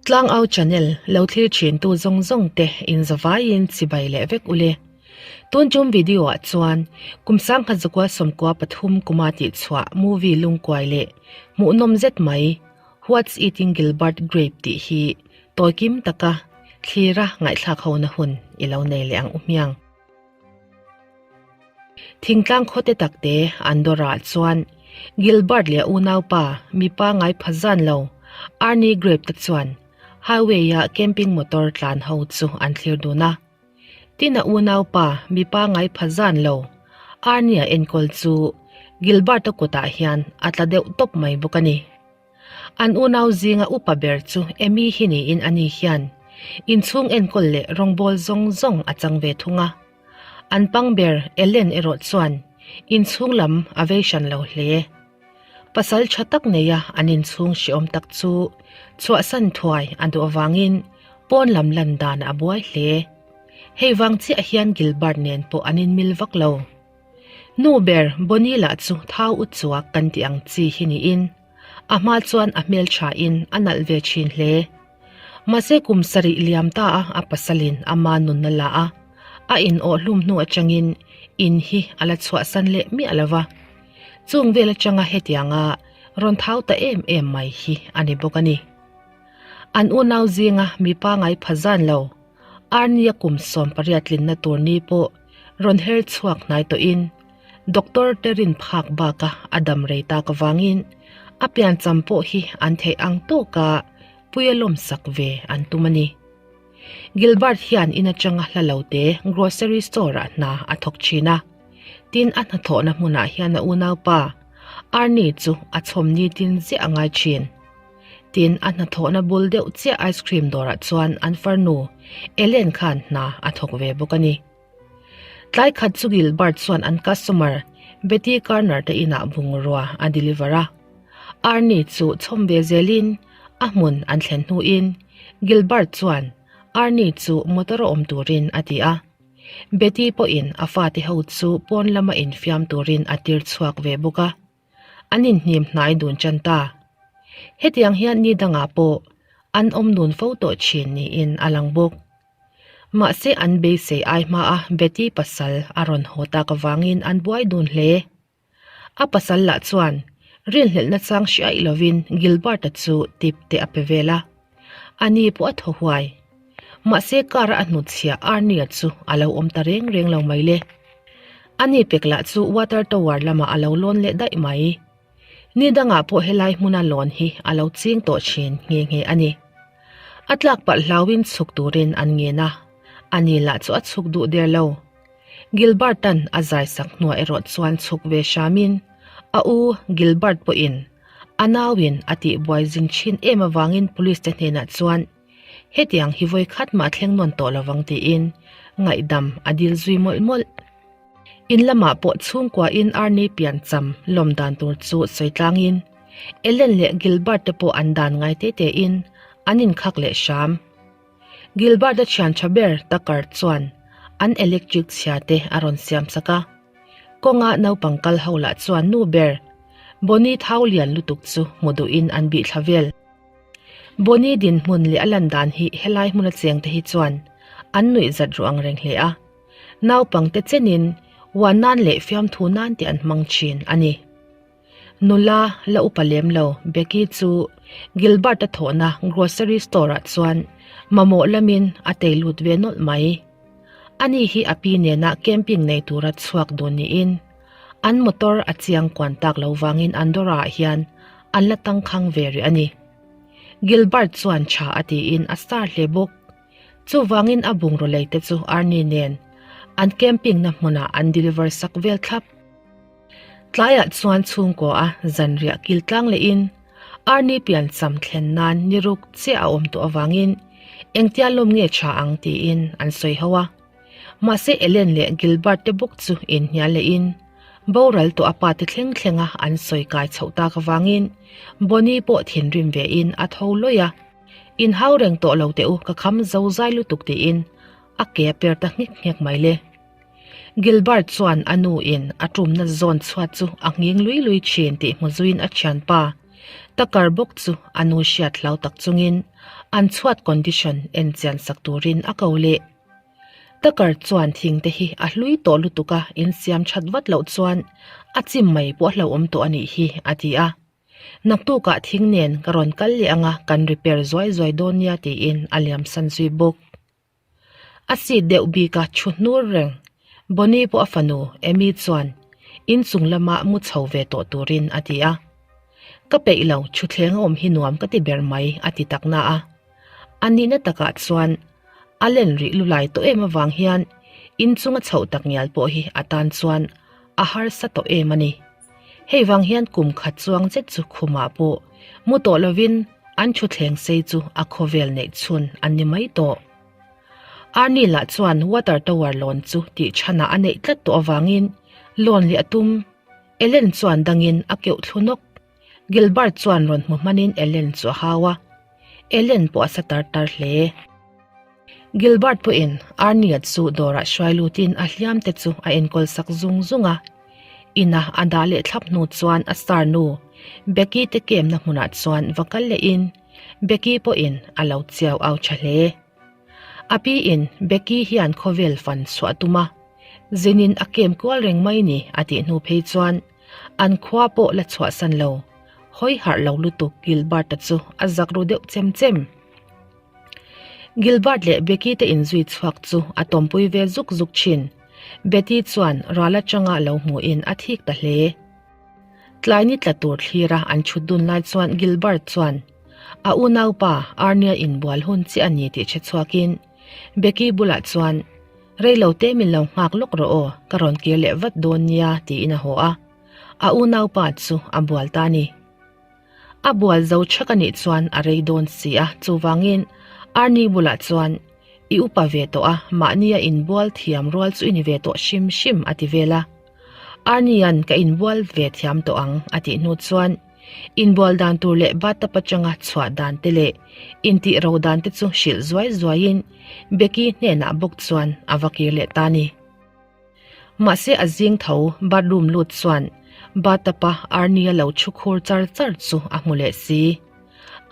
Tlangau channel lo thlir thin tu zawng zawng te in zavaiin chibai leh vek ule. Tun tum video ah chuan kum sangkhat zakua sawmkua pathum kuma tih chhuah movie lungkuai leh hmuhnawm zet mai What's Eating Gilbert Grape tih hi tawikim taka thlira ngaihthlak hona hun i lo nei leh ang u hmiang. Thingtlang khawte takte Andorra ah chuan Gilbert leh a unaupa mipa ngai pha zan lo Arnie Grape te chuan highway-a camping motor tlan ho chu an thlir dun a. Tin a unaupa mipa ngai pha zan lo Arnie-a enkawl chu Gilbert-a kutah hian a tla deuh tawp mai bawk a ni. An unau zinga upa ber chu Amy hi niin ani hian inchhung enkawl leh rawngbawl zawng zawng a chang ve thung a. An pang ber Ellen erawh chuan inchhung lam a vei hran lo hle. Pasal tha tak neia an inchhung hreawm tak chu chhuahsan thuai a duh avangin pawn lam lan dan a buai hle. Hei vang chiah hian Gilbert nen pawh an inmil vak lo. Nu ber Bonnie lah chu thau u chuak kan tih ang chi hi niin a hma chuan a hmeltha in a nalh ve thin hle. Mahse kum sarih liam ta a a pasalin ama nunna la a, a in awh hlum hnu atangin in hi a la chhuahsan leh miah lo va. Chung vel atanga hetianga rawn thau ta em em mai hi a ni bawk a ni. An unau zinga mipa ngai pha zan lo. Arnia kum 18 tlinna tur ni pawh rawn her chhuak hnai tawhin Doctor te rin phak baka a dam rei tak avangin a piancham pawh hi an theih ang tawka puia lawmsak ve an tum a ni. Gilbert hian in atanga hla lo te grocery store ah hna a thawk thin a, tin a hnathawhna hmunah hian a unaupa Arnie chu a chhawm nitin ziah a ngai thin. Tin, a hnathawhna bul deuh chiah ice cream dawrah chuan an farnu Ellen khan hna a thawk ve bawk a ni. Tlai khat chu Gilbert chuan an customer Betty Garner te inah bungrua a deliver a. Arnie chu chhawm ve zelin a hmun an thlen hnuin Gilbert chuan Arnie chu motor a awm turin a ti a. Betty pawhin a fate ho chu pawn lama infiam turin a tir chhuak ve bawk a. An inhnim hnai dun tan ta. Hetiang hian ni dangah pawh an awm nun fo tawh thin niin a lang bawk. Mahse an beisei ai hmaa Betty pasal a rawn haw tak avangin an buai dun hle. A pasal lah chuan rinhlelhna chang hriaih lovin Gilbert-a chu tip te a pe vel a. Ani pawh a thaw huai. Mahse car a hnutchhiah Arnie-a chu a lo awm ta reng reng lo mai le. Ani pek lah chu water tower lamah a lo lawn leh daih mai. Ni dangah pawh helai hmuna lawn hi a lo ching tawh thin nghe nghe a ni. A tlak palh hlauin chhuk turin an ngen a, ani lah chu a chhuk duh der lo. Gilbert-a'n a zaisak hnuah erawh chuan chhuk ve hramin a u Gilbert pawhin a nauin a tihbuai zin thin em avangin police te hnenah chuan Hetiang hi vawi khat mah thleng nawn tawh lovang tiin ngaihdam a dil zui mawlh mawlh. In lamah pawh chhungkuain Arnie pian cham lawm dan tur chu sawi tlangin Ellen leh Gilbert te pawh an dan ngai te tein an inkhak leh hram. Gilbert-a thian tha ber Tucker chuan an electric chhia te a rawn siam sak a. Kawnga naupang kal ho lah chuan nu ber Bonnie thau lian lutuk chu hmu duhin an bih thla vel. Bonnie dinhmun leh a lan dan hi helai hmuna cheng te hi chuan an nuih zat ruh ang reng hle a, naupangte chenin uan nan leh fiamthu nan te an hmang thin a ni. Nula la upa lem lo Becky chu Gilbert-a thawhna grocery store-ah chuan mamawh lamin a tei lut ve nawlh mai. Ani hi a pi nena camping nei tura chhuak dun niin an motor a chiang kuan tak lo vangin Andorra-ah hian an la tangkhang ve rih a ni. Gilbert chuan tha a tiin a star hle bawk. Chuvangin a bungraw lei te chu Arnie nen an camping na hmunah an deliver sak vel thlap. Tlaiah chuan chhungkaw a zanriah kil tlang lehin Arnie pian cham thlen nan ni ruk chiah a awm tawh avangin engtia lawm nge tha ang tiin an sawi ho a. Mahse Ellen leh Gilbert te bawk chu inhnial lehin boral tawh a pa te thleng thlenga an sawi kai chhoh tak avangin Bonnie pawh thinrim vein a tho lawih a. Inhau reng tawh lo teh u ka kham zo zai lutuk tiin a ke a per ta nghek nghek mai le. Gilbert chuan a nu in a tumna zawn chhuat chu a nghing lui lui thin tih hmu zuiin a thianpa. Tucker bawk chu a nu hriat hlau tak chungin an chhuat condition en chian sak turin a ko leh. Tucker chuan thing te hi a hlui tawh lutuk a, insiam that vat loh chuan a chim mai pawh a hlauhawm tawh a nih hi, a ti a. Naktukah thing nen ka rawn kal leh anga kan repair zuai zuai dawn nia tiin a liamsan zui bawk. A seat deuh bik a thu hnur reng. Bonnie pawh a fanu Amy chuan inchung lama mu chho ve tawh turin a ti a. Ka peih lo, thutthleng a awm hi nuam ka ti ber mai a ti tak na a. A nihna takah chuan a len rih lulai tawh em avang hian inchung a chhoh tak ngial pawh hi a tan chuan a harsa tawh em a ni. Hei vang hian kum khat chuang zet chu khumah pawh mu tawh lovin an thutthleng sei chu a khawvel neih chhun an ni mai tawh. Arnie lah chuan water tower lawn chu tih chhanah a neih tlat tawh avangin lawn leh a tum. Ellen chuan dangin a keuh thlu nawk. Gilbert chuan rawn hmu hmanin Ellen chu a hau a. Ellen pawh a sa tar tar hle. Gilbert pawhin Arnie-a chu dawrah hruai lutin a hliam te chu a enkawl sak zung zung a. Ina a dah leh thlap hnu chuan a star nu Becky te kemna hmunah chuan va kal lehin Becky pawhin a lo chiau au tha hle. A piin Becky hian khawvel fan chhuah a tum a, zinin a kem kual reng mai ni a tih hnu phei chuan an khua pawh la chhuahsan lo, hawi harh lo lutuk Gilbert-a chu a zak ru deuh chem chem. Gilbert leh Becky te inzui chhuak chu a tawmpui ve zuk zuk thin. Betty chuan ral atanga lo hmuhin a thik ta hle. Tlai ni tla tur thlira an chhut dun lai chuan Gilbert chuan a unaupa Arnie-a inbual hun chiah a ni tih hre chhuakin Becky bulah chuan, Reilo te min lo nghak lawk rawh aw, ka rawn kir leh vat dawn nia tiin a haw a. A unaupa chu a bual ta a ni. A bual zo chhak a nih chuan a rei dawn si a, chuvangin Arnie bulah chuan, I upa ve tawh a, mahnia inbual thiam rual chu i ni ve tawh hrim hrim a ti vel a. Arnie-a'n ka inbual ve thiam tawh ang a tih hnu chuan inbual dan tur leh bathtub atanga chhuah dan te leh intih ro dan te chu hrilh zuai zuaiin Becky hnenah bawk chuan a va kir leh ta a ni. Mahse a zing tho bathroom lut chuan bathtub-a Arnie-a lo chhu khur char char chu a hmu leh si.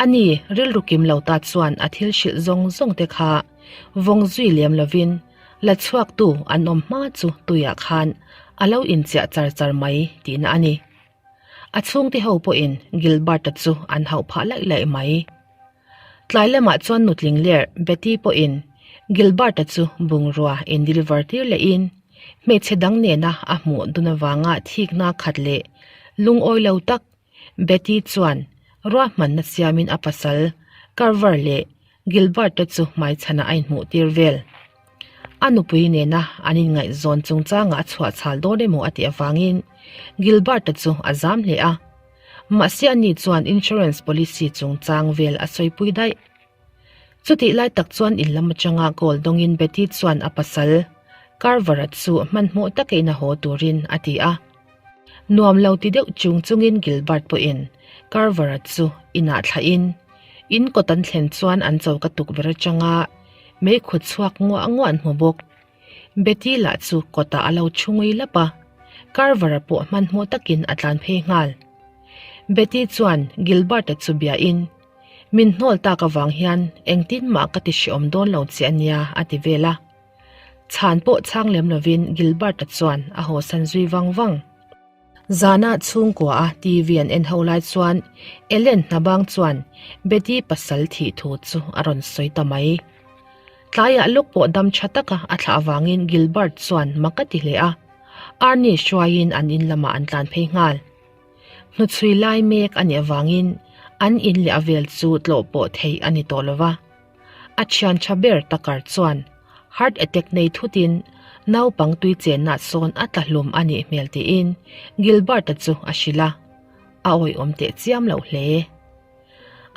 Ani rilru kim lo ta chuan a thil hrilh zawng zawng te kha vawng zui lem lovin la chhuaktu an awm hma chu tuiah khan a lo inchiah char char mai tihna a ni. A chhungte ho pawhin Gilbert-a chu an hauh phah laih laih mai. Tlai lamah chuan nutling ler Betty pawhin Gilbert-a chu bungrua in deliver tir lehin hmeichhe dang nena a hmuh dun avanga thikna khat leh lungawi lo tak Betty chuan ruahmanna siamin a pasal Carver leh Gilbert-a chu hmaichhanah a inhmuh tir vel. A nupui nena an inngaihzawn chungchangah a chhuah chhal dawn emaw a tih avangin Gilbert-a chu a zam hle a. Mahse ani chuan insurance policy chungchang vel a sawipui daih. Chutih lai tak chuan in lam atanga call dawngin Betty chuan a pasal Carver-a chu hmanhmawh taka in a haw turin a ti a. Nuam lo ti deuh chung chungin Gilbert pawhin Carver-a chu inah thlahin in kawt an thlen chuan an choka tukverh atanga meikhu chhuak nguah nguah an hmu bawk. Betty lah chu kawtah a lo thu ngui lap a, Carver-a pawh hmanhmawh takin a tlan phei nghal. Betty chuan Gilbert-a chu biahin, Min hnawl tak avang hian engtin mah ka ti hreawm dawn lo che a nia, a ti vel a. Chhan pawh chhang lem lovin Gilbert-a chuan a hawsan zui vang vang. Zana chhungkua a TV an en ho lai chuan Ellen hnabang chuan Betty pasal thih thu chu a rawn sawi ta mai. Tlaiah lawk pawh dam tha taka a thlah avangin Gilbert chuan mak a ti hle a, Arnie hruaiin an in lamah an tlan phei nghal. Hnuchhui lai mek a nih avangin an in leh a vel chu tlawh pawh theih a ni tawh lo va. A thian tha ber Tucker chuan heart attack nei thutin naupang tui chenna sawn a tla hlum a nih hmel tiin Gilbert-a chu a hrilh a, a awihawm teh chiam loh hle.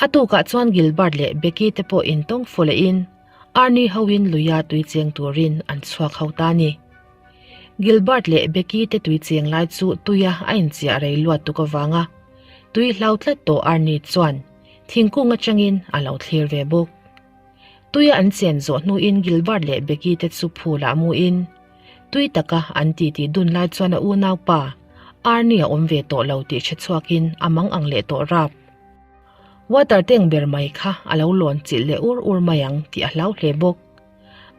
A tukah chuan Gilbert leh Becky te pawh intawng fu lehin Arnie hoin luia tui cheng turin an chhuak ho ta a ni. Gilbert leh Becky te tui cheng lai chu tuia a inchiah rei luat tuk avanga tui hlau tlat tawh Arnie chuan Thingkung atangin a lo thlir ve bawk. Tuia an chen zawh hnuin Gilbert leh Becky te chu phulah muin tui taka an titi dun lai chuan a unaupa Arnie a awm ve tawh lo tih hre chhuakin a mang ang leh tawh rap. Water tank ber mai kha a lo lawn chilh leh ur ur mai ang tih a hlau hle bawk.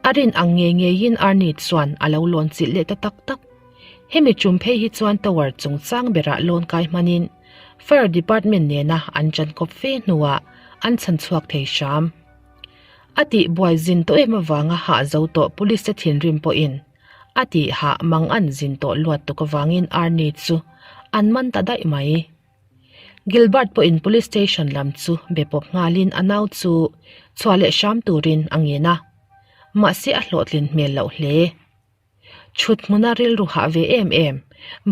A rin ang ngei ngeiin Arnie chuan a lo lawn chilh leh ta tak tak. Hemi tum phei hi chuan tower chungchang berah lawn kai hmanin Fire Department nena an chan kawp fe hnuah an chhan chhuak thei hram. A tih buai zin tawh em avanga hah zo tawh police te thinrim pawhin a tih hah mang an zin tawh luat tuk avangin Arnie chu an man ta daih mai. Gilbert pawhin police station lam chu be pawp nghalin a nau chu chhuah leh hram turin a ngen a, mahse a hlawhtlin hmel loh hle. Chhut hmuna rilru hah ve em em,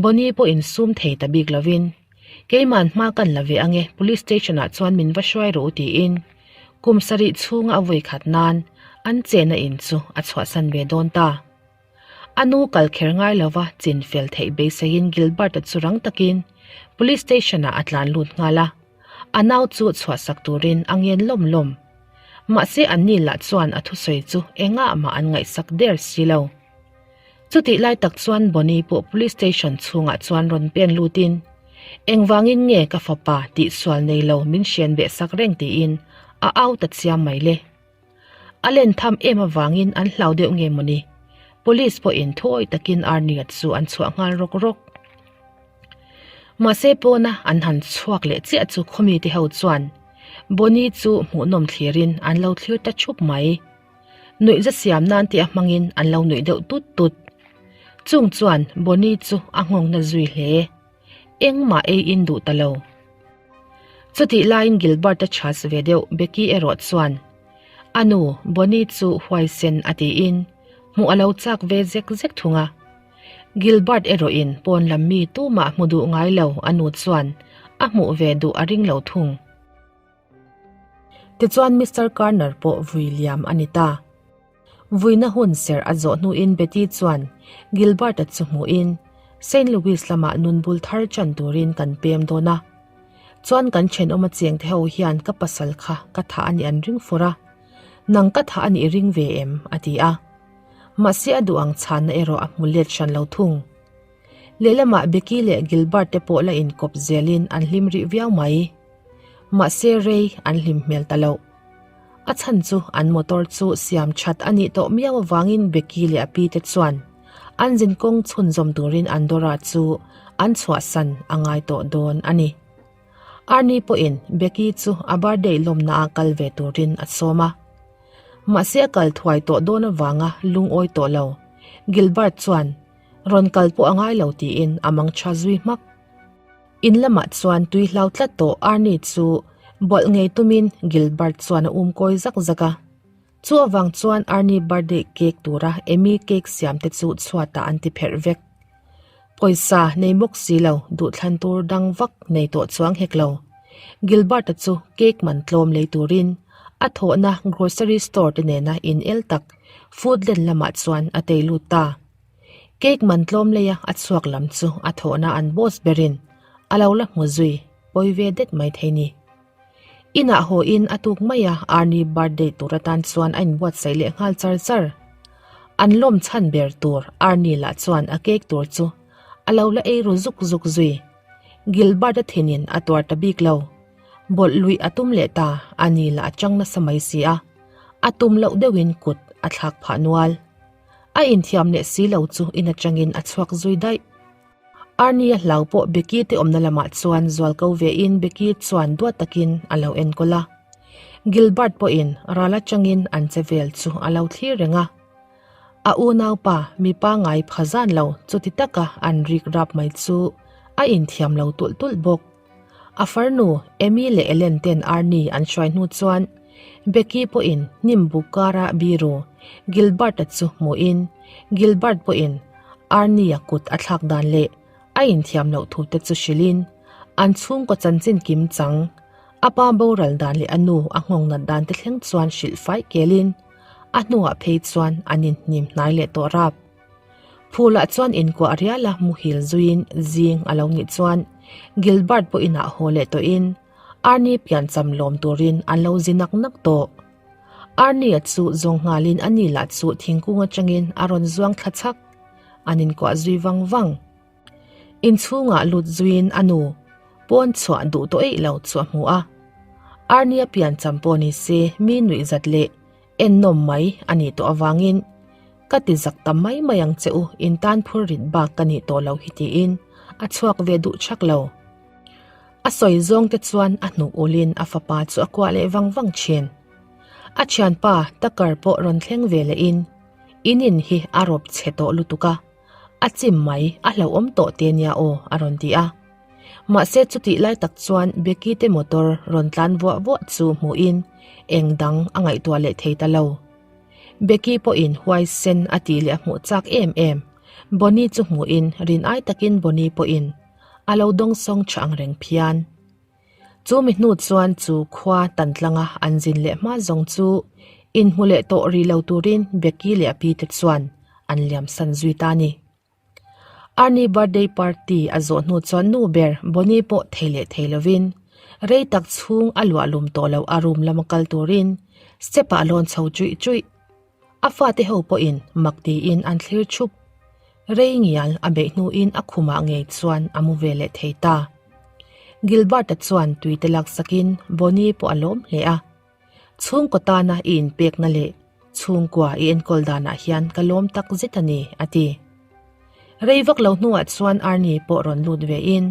Bonnie pawhin sum thei ta bik lovin, Keiman hma kan la ve ange police station ah chuan min va hruai rawh u tiin kum sarih chhunga a vawi khat nan an chenna in chu a chhuahsan ve dawn ta. A nu kal kher ngai lova chin fel theih beiseiin Gilbert-a chu rang takin Police Station-ah a tlan lut nghal a, a nau chu chhuahsak turin a ngen lawm lawm. Mahse anni lah chuan a thusawi chu engah mah an ngaihsak der si lo. Chutih lai tak chuan Bonnie pawh Police Station chhungah chuan rawn pen lutin, Engvangin nge ka fapa tihsual nei lo min hrian behsak reng tiin a au ta chiam mai le. A len tham em avangin an hlau deuh nge mawni? Police pawhin thuawih takin Arnie-a chu an chhuah nghal rawk rawk. Mahse pawna an han chhuak leh chiah chu khawmite ho chuan Bonnie chu hmuhnawm thlirin an lo thlir ta thup mai. Nuihza siam nan tih a hmangin an lo nuih deuh tut tut. Chung chuan Bonnie chu a nghawngna zui hle. Engmah ei in duh ta lo. Chutih laiin Gilbert-a chhas ve deuh Becky erawh chuan a nu Bonnie chu huaisen a tiin hmuh a lo chak ve zek zek thung a. Gilbert erawhin pawn lam mi tumah hmu duh ngai lo a nu chuan a hmuh ve duh a ring lo thung. Tichuan Mister Carner pawh vui liam a ni ta. Vuina hun serh a zawh hnuin Betty chuan Gilbert-a chu hmuhin Saint Louis lamah nun bul thar chan turin kan pem dawn a. Chuan kan thenawm a cheng te ho hian ka pasal kha ka thah a nih an ring fur a. Nang ka thah a nih ring ve em? a ti a. Mahse a duh ang chhanna erawh a hmu let hran lo thung. Lehlamah Becky leh Gilbert te pawh la inkawp zelin an hlim rih viau mai. Mahse rei an hlim hmel ta loh. A chhan chu an motor chu siam that a nih tawh miau avangin Becky leh a pi te chuan an zinkawng chhunzawm turin Andorra chu an chhuahsan a ngai tawh dawn a ni. Arnie pawhin Becky chu a birthday lawmna ah kal ve turin a sawm a. Mahse a kal thuai tawh dawn avanga lungawi tawh lo. Gilbert chuan rawn kal pawh a ngai lo tiin a mang tha zui hmak. In lamah chuan tui hlau tlat tawh Arnie chu bawlh ngei tumin Gilbert chuan a um kawi zak zak a. Chu avang chuan Arnie birthday cake tura Amy cake siam te chu chhuatah an ti pherh vek. Pawisa nei bawk si lo duhthlan tur dang vak nei tawh chuang hek lo. Gilbert-a chu cake man tlawm lei turin a thawhna grocery store te nena in el tak Foodland lamah chuan a tei lut ta. Cake man tlawm leia a chhuak lam chu a thawhna an boss berin a lo la hmu zui pawi ve det mai thei ni. Inah haw in a tuk mai a Arnie birthday tur atan chuan a inbuatsaih leh nghal char char. An lawm chhan ber tur Arnie lah chuan a cake tur chu a lo la ei ru zuk zuk zui. Gilbert-a thinin a tuar ta bik lo. Bawlh luih a tum leh ta a ni lah a chang nasa mai si a, a tum loh deuhin kut a thlak phah nual. A inthiam leh si lo chu in atangin a chhuak zui daih. Arnie a hlau pawh Becky te awmna lamah chuan zual ko ve in Becky chuan duat takin a lo enkawl a. Gilbert pawhin ral atangin an che vel chu a lo thlir reng a. A unaupa mi pangai pha zan lo chuti taka an rik rap mai chu a inthiam lo tulh tulh bawk. A farnu Amy leh Ellen ten Arnie an hruai hnu chuan Becky pawhin hnim buk kara biru Gilbert-a chu hmuhin Gilbert pawhin Arnie-a kut a thlak dan leh a inthiam loh thu te chu hrilhin an chhungkaw chanchin kim chang a pa boral dan leh a nu a nghawng nat dan te thleng chuan hrilh fai kelin a hnuah phei chuan an inhnim hnai leh tawh rap. Phulah chuan inkuah rial a muhil zuiin zing a lo nih chuan Gilbert pawh inah haw leh tawhin Arnie piancham lawm turin an lo zi nak nak tawh. Arnie-a chu zawng nghalin a ni lah chu thingkung atangin a rawn zuang thla chhak. An inkuah zui vang vang. Inchhungah lut zuiin a nu pawn chhuah duh tawh eih lo chu a hmu a. Arnie-a piancham pawh ni se mi nuihzat leh ennawm mai a nih tawh avangin ka ti zak ta mai mai ang che u, in tan phur rit bak ka nih tawh lo hi tiin a chhuak ve duh chak lo. A sawi zawng te chuan a hnuk ulin a fapa chu a kuah leh vang vang thin. A thianpa Tucker pawh rawn thleng ve lehin in in hi a rawp chhe tawh lutuk a, a chim mai a hlauhawm tawh te nia aw a rawn ti a. Mahse chutih lai tak chuan Becky te motor rawn tlan vuah vuah chu hmuhin eng dang a ngaihtuah leh thei ta lo. Becky pawhin huaisen a tih leh a hmuh chak em em. Bonnie chu hmuhin rin ai takin Bonnie pawhin a lo dawngsawng tha ang reng phian. Chu mi hnu chuan chu khua tan tlanga an zin leh hma zawng chu inhmu leh tawh rih lo turin Becky leh a pi te chuan an liamsan zui ta a ni. Arnie birthday party a zawh hnu chuan nu ber Bonnie pawh thei leh thei lovin rei tak chhung a luah lum tawh loh a room lama kal turin step ah a lawn chho chuih chuih. A fate ho pawhin mak tiin an thlir thup. Rei ngial a beih hnuin a khumah ngei chuan a mu ve leh thei ta. Gilbert-a chuan tuite laksakin Bonnie pawh a lawm hle a. Chhungkaw tana i inpekna leh chhungkua i enkawl danah hian ka lawm tak zet a ni, a ti. Rei vak lo hnuah chuan Arnie pawh rawn lut vein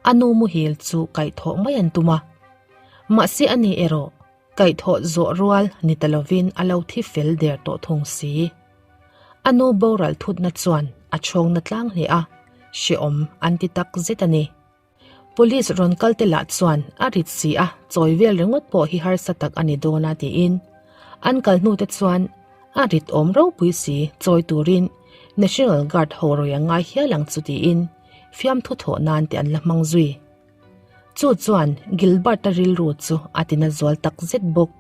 a nu muhil chu kaihthawh mai an tum a. Mahse ani erawh kaihthawh zawh rual ni ta lovin a lo thi fel der tawh thung si. A nu boral thutna chuan a chhawngna tlang hle a, hrehawm an ti tak zet a ni. Police rawn kal te lah chuan a rit si a, chawi vel ringawt pawh hi harsa tak a ni dawn a tiin an kal hnu te chuan a rit awm ropui si chawi turin National Guard ho rawi a ngai hial ang chu tiin fiamthu thawh nan te an la hmang zui. Chu chuan Gilbert-a rilru chu a tina zual tak zet bawk.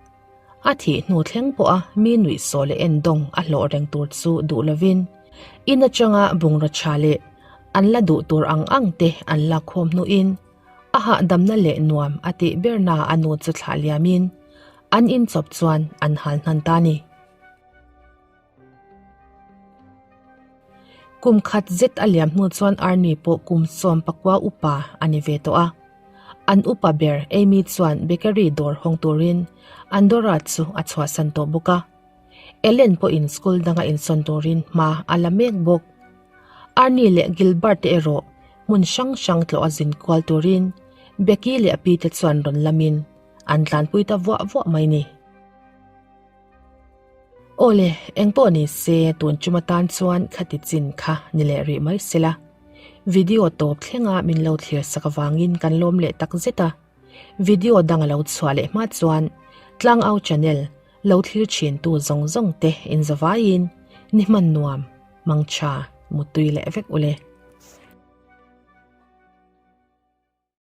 A thih hnu thleng pawha mi nuihsawh leh endawng a hlawh reng tur chu duh lovin in atanga bungraw tha leh an la duh tur ang ang te an lak khawm hnuin a hahdamna leh nuam a tih berna a nu chu thlah liamin an inchawp chuan an hal hnan ta ni. Kum khat zet a liam hnu chuan Arnie pawh kum 14 upa a ni ve tawh a. An upa ber Amy chuan bakery dawr hawng turin Andorra chu a chhuahsan tawh bawk a. Ellen pawhin school danga insawn turin hma a la mek bawk. Arnie leh Gilbert te erawh hmun hrang hrang tlawh a zin kual turin Becky leh a pi te chuan rawn lamin an tlanpui ta vuah vuah mai ni. Awle, engpawh ni se tun chuma tan chuan khati chin kha ni leh rih mai sela. Video tawp thlenga min lo thlir sak avangin kan lawm leh tak zet a. Video dang a lo chhuah leh hma chuan Tlangau channel lo thlir thin tu zawng zawng te inzavaiin ni hman nuam, mangtha, muttui leh vek ule.